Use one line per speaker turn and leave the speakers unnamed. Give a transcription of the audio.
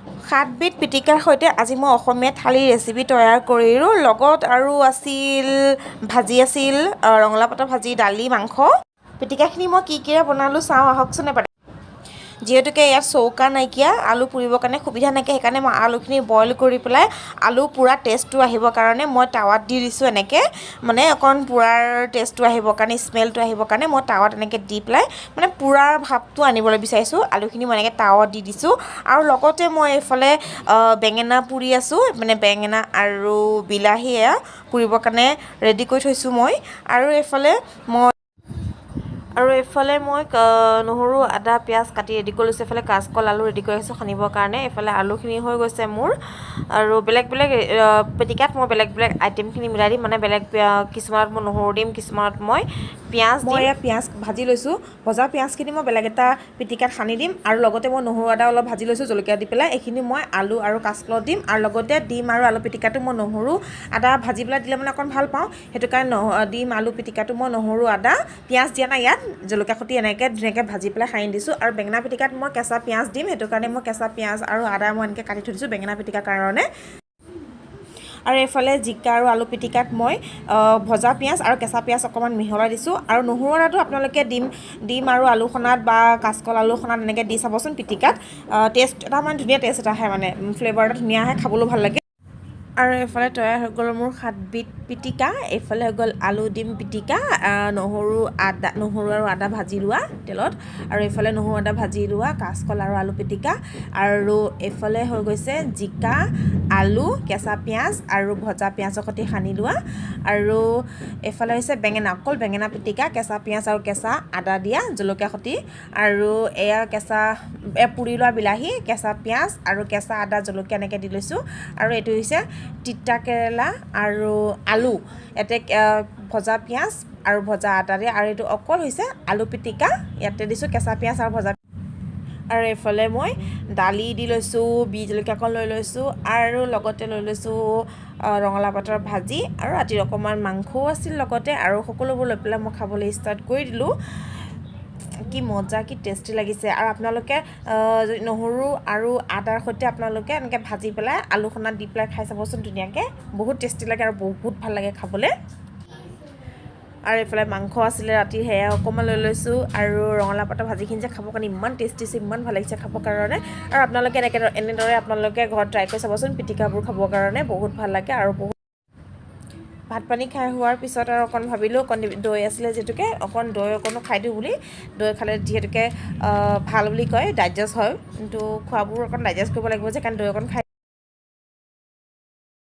সাতবিধ পিটিকাৰ সৈতে আজি মই অসমীয়া থালিৰ ৰেচিপি তৈয়াৰ কৰিলোঁ। লগত আৰু আছিল ভাজি, আছিল ৰঙালাও পাতৰ ভাজি, দালি, মাংস। পিটিকাখিনি মই কি কিৰে বনালোঁ চাওঁ আহকচোন এবাৰ। যিহেতুকে ইয়াত চৌকা নাইকিয়া, আলু পুৰিবৰ কাৰণে সুবিধা নাইকিয়া, সেইকাৰণে মই আলুখিনি বইল কৰি পেলাই আলু পোৰা টেষ্টটো আহিবৰ কাৰণে মই টাৱাত দি দিছোঁ এনেকৈ। মানে অকণ পোৰাৰ টেষ্টটো আহিবৰ কাৰণে, স্মেলটো আহিবৰ কাৰণে মই টাৱাত এনেকৈ দি পেলাই মানে পোৰাৰ ভাৱটো আনিবলৈ বিচাৰিছোঁ। আলুখিনি মই এনেকৈ টাৱাত দি দিছোঁ আৰু লগতে মই এইফালে বেঙেনা পুৰি আছোঁ। মানে বেঙেনা আৰু বিলাহী এয়া পুৰিবৰ কাৰণে ৰেডি কৰি থৈছোঁ মই। আৰু এইফালে মই নহৰু, আদা, পিঁয়াজ কাটি ৰেডি কৰি লৈছোঁ। এইফালে কাচকল, আলু ৰেডি কৰি ৰাখিছোঁ সানিবৰ কাৰণে। এইফালে আলুখিনি হৈ গৈছে মোৰ। আৰু বেলেগ বেলেগ পিটিকাত মই বেলেগ বেলেগ আইটেমখিনি মিলাই দিম। মানে বেলেগ কিছুমানত মই নহৰু দিম, কিছুমানত মই পিঁয়াজ। মই ইয়াত পিঁয়াজ ভাজি লৈছোঁ। ভজা পিঁয়াজখিনি মই বেলেগ এটা পিটিকাত সানি দিম। আৰু লগতে মই নহৰু, আদা অলপ ভাজি লৈছোঁ জলকীয়া দি পেলাই। এইখিনি মই আলু আৰু কাচকলত দিম। আৰু লগতে ডিম আৰু আলু পিটিকাটো মই নহৰু, আদা ভাজি পেলাই দিলে মানে অকণ ভাল পাওঁ। সেইটো কাৰণে ডিম আলু পিটিকাটো মই নহৰু, আদা, পিঁয়াজ দিয়া নাই ইয়াত, জলকীয়া সৈতে এনেকৈ ধুনীয়াকৈ ভাজি পেলাই সানি দিছোঁ। আৰু বেঙেনা পিটিকাত মই কেঁচা পিঁয়াজ দিম। সেইটো কাৰণে মই কেঁচা পিঁয়াজ আৰু আদা মই এনেকৈ কাটি থৈ দিছোঁ বেঙেনা পিটিকাৰ কাৰণে। আৰু এইফালে জিকা আৰু আলু পিটিকাত মই ভজা পিঁয়াজ আৰু কেঁচা পিঁয়াজ অকণমান মিহলাই দিছোঁ। আৰু নহৰু, আদাটো আপোনালোকে ডিম ডিম আৰু আলু সনাত বা কাচকল আলু সনাত এনেকৈ দি চাবচোন পিটিকাত। টেষ্ট এটা মানে ধুনীয়া টেষ্ট এটা আহে, মানে ফ্লেভাৰ এটা ধুনীয়া আহে, খাবলৈও ভাল লাগে। আৰু এইফালে তৈয়াৰ হৈ গ'ল মোৰ সাতবিধ পিটিকা। এইফালে হৈ গ'ল আলু ডিম পিটিকা, নহৰু আৰু আদা ভাজি লোৱা তেলত। আৰু এইফালে নহৰু, আদা ভাজি লোৱা কাচকল আৰু আলু পিটিকা। আৰু এইফালে হৈ গৈছে জিকা, আলু, কেঁচা পিঁয়াজ আৰু ভজা পিঁয়াজৰ সৈতে সানি লোৱা। আৰু এইফালে হৈছে বেঙেনা, অকল বেঙেনা পিটিকা, কেঁচা পিঁয়াজ আৰু কেঁচা আদা দিয়া জলকীয়া সৈতে। আৰু এয়া এয়া পুৰি লোৱা বিলাহী, কেঁচা পিঁয়াজ আৰু কেঁচা আদা, জলকীয়া এনেকৈ দি লৈছোঁ। আৰু এইটো হৈছে তিতা কেৰেলা আৰু আলু, ইয়াতে ভজা পিঁয়াজ আৰু ভজা আদা দিয়া। আৰু এইটো অকল হৈছে আলু পিটিকা, ইয়াতে দিছোঁ কেঁচা পিঁয়াজ আৰু ভজা। আৰু এইফালে মই দালি দি লৈছোঁ, বিহ জলকীয়া অকণ লৈ লৈছোঁ আৰু লগতে লৈ লৈছোঁ ৰঙালাও পাতৰ ভাজি। আৰু ৰাতিৰ অকণমান মাংসও আছিল লগতে। আৰু সকলোবোৰ লৈ পেলাই মই খাবলৈ ষ্টাৰ্ট কৰি দিলোঁ। কি মজা, কি টেষ্টি লাগিছে! আৰু আপোনালোকে নহৰু আৰু আদাৰ সৈতে আপোনালোকে এনেকৈ ভাজি পেলাই আলু সনাত দি পেলাই খাই চাবচোন ধুনীয়াকৈ। বহুত টেষ্টি লাগে আৰু বহুত ভাল লাগে খাবলৈ। আৰু এইফালে মাংস আছিলে ৰাতি, সেয়া অকণমান লৈ লৈছোঁ। আৰু ৰঙালাও পাতৰ ভাজিখিনি যে খাবৰ কাৰণে ইমান টেষ্টি হৈছে, ইমান ভাল লাগিছে খাবৰ কাৰণে। আৰু আপোনালোকে এনেদৰে আপোনালোকে ঘৰত ট্ৰাই কৰি চাবচোন। পিটিকাবোৰ খাবৰ কাৰণে বহুত ভাল লাগে। আৰু বহুত ভাত পানী খাই হোৱাৰ পিছত আৰু অকণ ভাবিলোঁ, অকণ দৈ আছিলে যিহেতুকে অকণ দৈ অকণো খাই দিওঁ বুলি। দৈ খালে যিহেতুকে ভাল বুলি কয়, ডাইজেষ্ট হয়। কিন্তু খোৱাবোৰ অকণ ডাইজেষ্ট কৰিব লাগিব যে, সেইকাৰণে দৈ অকণ খাই